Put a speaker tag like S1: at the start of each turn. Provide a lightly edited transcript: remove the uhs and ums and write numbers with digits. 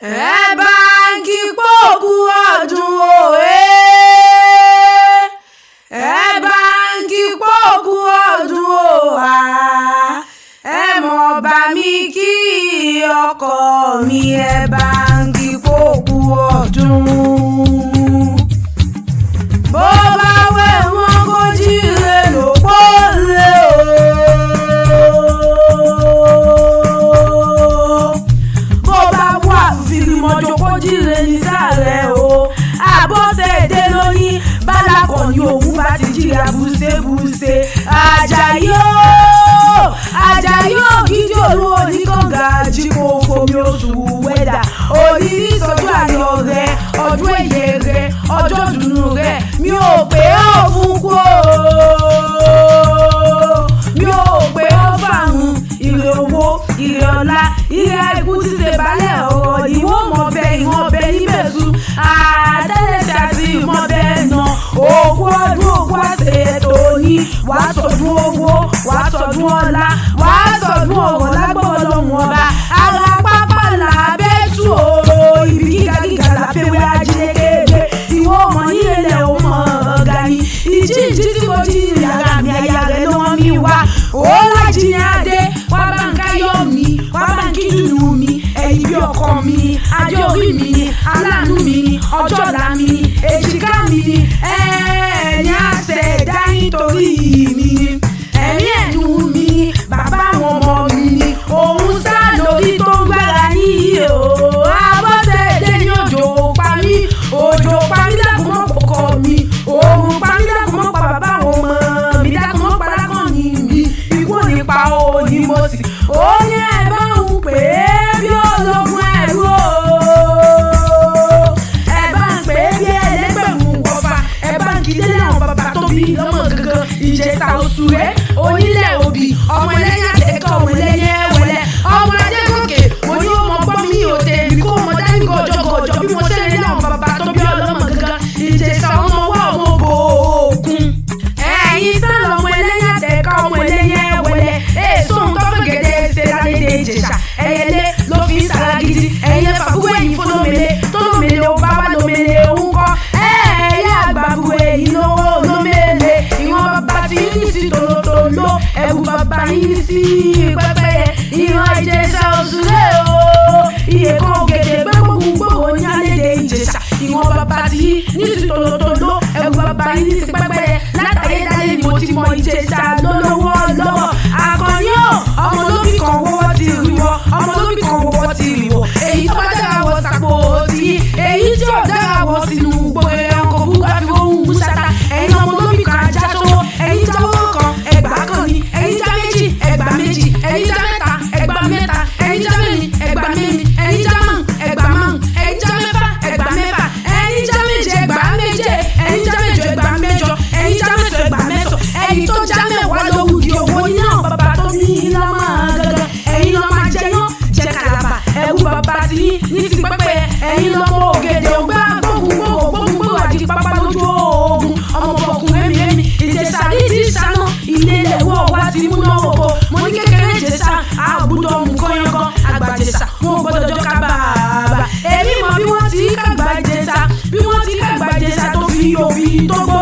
S1: Ẹ bá ń kí pókú ọdún òye, ẹ bá ń kí pókú ọdún òwà, ẹ mọ̀ bá mi kí ọkọ mi, ẹ bá ń kí pókú ọdún. Bó bá wẹ̀ wọ́n kó jíire ló pọ́nlé o. Bó bá wà fìrìmọ̀jò kó jíire ní sàrẹ̀ o. Àbọ̀sẹ̀dé lóní bálákọ̀ ni òun bá ti jíire àbùsẹ̀bùsẹ̀. Àjàyí o, Àjàyí ògidì olú oníkànga jíkó fomi oṣù wẹ́dà. Òní ní sọjú ayọ̀ rẹ, ọdún ẹ̀yẹ rẹ, ọjọ́ ìdùnnú rẹ, mi ò pé ó fún kú o, mi ò pé ó fàrùn. Ire owó, ire ọlá, ire àìkú ti ṣe balẹ̀ ọ̀rọ̀ ni wọ́n mọ̀ bẹ ìwọ̀n bẹ níbẹ̀ sùn. Àtẹ́lẹsẹ̀ àti ìmọ̀ bẹ́ẹ̀ nà. Òkú ọdún òkú àṣẹ tòní, wàá sọdún owó, wàá sọdún ọlá, wàá sọdún ọ̀rọ̀ lágbọ́rọ̀ lọ́hùn ọba. Ara pápá làbẹ́ tù o, ibi gíga gíga làbẹ́wẹ́ ajílékéde. Ìwọ ọmọ nílẹ̀ ò mọ̀ ọ̀gá ni. Ìjì ìjì tí mo jí yàrá mi, aya rẹ̀ ló wọ́n mi wá. Ó lájí ní adé, wá bá ń káyọ̀ mi, wá bá ń kí dùnú mi, ẹ̀yìn bí ọkọ mi ni, adé orí mi ni, aláàánú mi ni, ọjọ́ ọ̀la mi ni, èjìká mi ni, ẹ̀ẹ́ni àṣẹ dá nítorí mi ni, ẹ̀mí ẹ̀nu mi ni, bàbá àwọn ọmọ mi ni, òun sá lórí tó ń gbára níyì o. Abọ́sẹ̀dé ní òjò pa mí, òjò pa mí dákun mọ́ pọkọ mi, òòrùn pa mí dákun mọ́ pa bàbá àwọn ọmọ mi, dákun mọ́ pa lákànní mi, ikú ò ní pa ó ní mo sì. Ó ní ẹ bá ń pè é bí ológun ẹ̀rú o, ẹ bá ń pè é bí ẹlẹ́gbẹ̀rún wọ̀fà, ẹ bá ń kí délé àwọn bàbá tó bí lọ́mọ gangan. Ìjẹ̀ṣà òṣùré onílẹ̀ òbí, ọmọ ẹlẹ́yìn àtẹ̀kọ́, ọmọ ẹlẹ́yìn ẹ̀wẹ̀lẹ̀, ọmọ adégòkè. Mo ní ó mọ gbọ́ mi ní òde mi kó mọ dání gọ̀jọ̀gọ̀jọ̀ bí mo ṣe lè lé àwọn bàbá tó bí ọlọ́mọ gangan. Ìjẹ̀ṣà ọmọ wa ọmọ òbò òkun. Ẹ̀yin sá lọmọ ẹlẹ́yìn àtẹ̀kọ́, ọmọ ẹlẹ́yìn ẹ̀wẹ̀lẹ̀, èso ń tọ́ fẹ̀gẹ̀dẹ̀ ṣe lálẹ́dẹ̀ Ìjẹ̀ṣà. Ẹyẹlé ló fi ń sara gidi, ẹ̀yin ẹ̀fà búwé yìí fọlọ́mẹlẹ tó lómele ó bá wà lómele òun kọ́. Ẹ̀ẹ́yà àgbàbúwé yìí lówó lómele, ìwọ̀n bàbá tí yín sí tòlótòló, ẹ̀wù bàbá yín sí pẹ́pẹ́yẹ. Ìran Ìjẹ̀ṣà òṣùlẹ̀ o, iye kan ògèdè gbẹ́gbógun gbòòrò ní alédè Ìjẹ̀ṣà. Ìwọ̀n bàbá tí yín ní sí tòlótòló, ẹ̀wù bàbá yín sí pẹ́pẹ́yẹ. Látayédáyé ni mo ti mọ Ìjẹ̀ṣà lólówó lọ́wọ́. Àkànní o, ọmọ olóbì kan wọ́wọ́ ti rí wọ́, ọmọ olóbì kan wọ́wọ́ ti rí wọ́. Èyí tó bá dára wọ sàpò tí, èyí tí ò dára wọ sínú gbogbo ẹranko burúkú àfi ohun ṣata. Ẹ̀yin ọmọ olóbì kan ajá sówó, ẹ̀yin jáwó kan ẹgbàá kan ni, ẹ̀yin já méjì ẹgbàá méjì, ẹ̀yin já mẹ́ta ẹgbàá mẹ́ta, ẹ̀yin já mẹ́rin ẹgbàá mẹ́rin, ẹ̀yin já márùn ẹgbàá márùn, ẹ̀yin já mẹ́fà ẹgbàá mẹ́fà, ẹ̀yin já méje ẹgbàá méje, ẹ̀yin já mẹ́jọ ẹgbàá mẹ́jọ, ẹ̀yin já mẹ́sàn ẹgbàá mẹ́sàn, ẹ̀yin tó já mẹ́wàá ló wù kí owó ní àwọn bàbá tó ní ilá máa gangan. Ẹ̀yin lọ́ máa jẹyán jẹ kàlàbà, ẹ̀wù bàbá tí yín ní ti pẹ́pẹ́. Ẹ̀yin lọ́mọ ògèdè ògbà gbógun gbòòrò gbógun gbòòrò àti pápá lójú oògùn, ọmọ ọkùnrin èmi èmi. Ìjẹ̀ṣà rí ti ṣáná ilé ilẹ̀ wọ̀ wá ti múná oko. Mo ní kékeré Ìjẹ̀ṣà àbúdọ̀ nǹkan yankan, àgbà Ìjẹ̀ṣà wọn ò gbọ́dọ̀ jọ ká bàbà. Èmi mọ̀ bí wọ́n ti kàgbà Ìjẹ̀ṣà, bí wọ́n ti kàgbà Ìjẹ̀ṣà tó fi òbí tó gbó.